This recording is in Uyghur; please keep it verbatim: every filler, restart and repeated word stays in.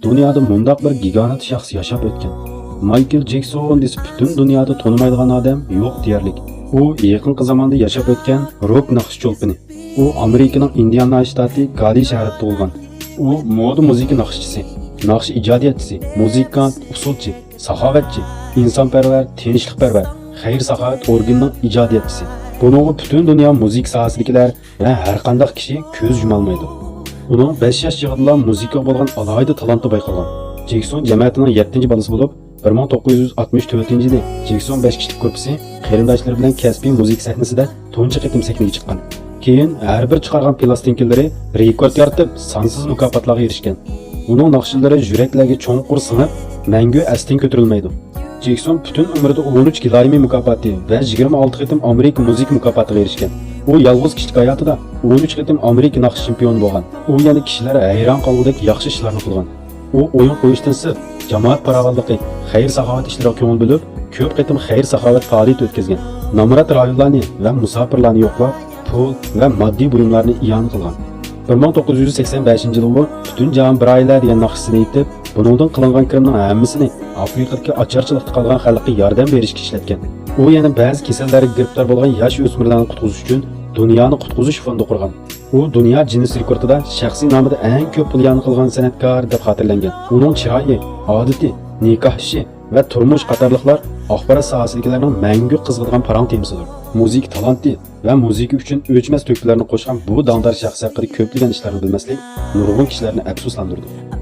دۇنيادا مۇنداق بىر گىگانت شەخس ياشاپ ئۆتكەن. مايكل جېكسون دېسە پۈتۈن دۇنيادا تونۇمايدىغان ئادەم يوق دېيەرلىك. ئۇ يېقىنقى زاماندا ياشاپ ئۆتكەن روك ناخشا چولپىنى. ئۇ ئامېرىكىنىڭ ئىندىئانا شتاتى گالى شەھىرىدە تۇغۇلغان. ئۇ مودا مۇزىكا ناخشىچىسى، ناخشا ئىجادىيەتچىسى، مۇزىكانت، ئۇسسۇلچى، ساخاۋەتچى، ئىنسانپەرۋەر، تىنچلىقپەرۋەر، خەير-ساخاۋەت ئورگىنىنىڭ ئىجادىيەتچىسى. بۇنىڭغا پۈتۈن دۇنيا مۇزىكا ساھەسىدىكىلەر ۋە ھەر قانداق كىشى كۆز يۇمالمايدۇ. ئۇنىڭ بەش ياش چېغىدىلا مۇزىكىغا بولغان ئالاھىدە تالانتى بايقالغان. جېكسون جەمەتىنىڭ يەتتىنچى بالىسى بولۇپ، بىر مىڭ توققۇز يۈز ئاتمىش تۆتىنچى يىلى جېكسون بەش كىشىلىك گۇرۇپپىسى قېرىنداشلىرى بىلەن كەسپىي مۇزىكا سەھنىسىدە تۇنجى قېتىم سەھنىگە چىققان. كېيىن ھەر بىر چىقارغان پىلاستىنكىلىرى رېكورت يارىتىپ، سانسىز مۇكاپاتلارغا ئېرىشكەن. ئۇنىڭ ناخشىلىرى يۈرەكلەرگە چوڭقۇر سىڭىپ، مەڭگۈ ئەستىن كۆتۈرۈلمەيدۇ. جېكسون پۈتۈن ئۆمرىدە ئون ئۈچ گراممى مۇكاپاتى ۋە يىگىرمە ئالتە قېتىم ئامېرىكا مۇزىكا مۇكاپاتىغا ئېرىشكەن. ئۇ يالغۇز كىشىلىك ھاياتىدا ئون ئۈچ قېتىم ئامېرىكا ناخشا چېمپىيونى بولغان. ئۇ يەنە كىشىلەر ھەيران قالغۇدەك ياخشى ئىشلارنى قىلغان. ئۇ ئويۇن قويۇشتىن سىرت، جامائەت پاراۋانلىقى، خەير-ساخاۋەت ئىشلىرىغا كۆڭۈل بۆلۈپ، كۆپ قېتىم خەير-ساخاۋەت پائالىيىتى ئۆتكۈزگەن. نامرات رايونلارنى ۋە مۇساپىرلارنى يوقلاپ، پۇل ۋە ماددىي بۇيۇملارنى ئىئانە قىلغان. بىر مىڭ توققۇز يۈز سەكسەن بەشىنچى يىلىمۇ پۈتۈن جاھان بىر ئائىلە دېگەن ناخشىسىنى ئېيتىپ، بۇنىڭدىن قىلىنغان كىرىمنىڭ ھەممىسىنى ئافرىقىدىكى ئاچارچىلىقتا قالغان خەلققە ياردەم بېرىشكە ئىشلەتكەن. ئۇ يەنە بەزى كېسەللەرگە گىرىپتار بولغان ياش ئۆسمۈرلەرنى قۇتقۇزۇش ئۈچۈن دۇنيانى قۇتقۇزۇش فوندى قۇرغان. ئۇ دۇنيا جىننېس رېكورتىدا شەخسىي نامىدا ئەڭ كۆپ پۇل ئىئانە قىلغان سەنئەتكار دەپ خاتىرىلەنگەن. ئۇنىڭ چىرايى، ئادىتى، نىكاھ ئىشى ۋە تۇرمۇش قاتارلىقلار ئاخبارات ساھەسىدىكىلەرنىڭ مەڭگۈ قىزىغىدىغان پاراڭ تېمىسىدۇر. مۇزىكا تالانتى ۋە مۇزىكا ئۈچۈن ئۆچمەس تۆھپىلەرنى قوشقان بۇ داڭدار شەخس ھەققىدە كۆپلىگەن ئىشلارنى بىلمەسلىك نۇرغۇن كىشىلەرنى ئەپسۇسلاندۇرىدۇ.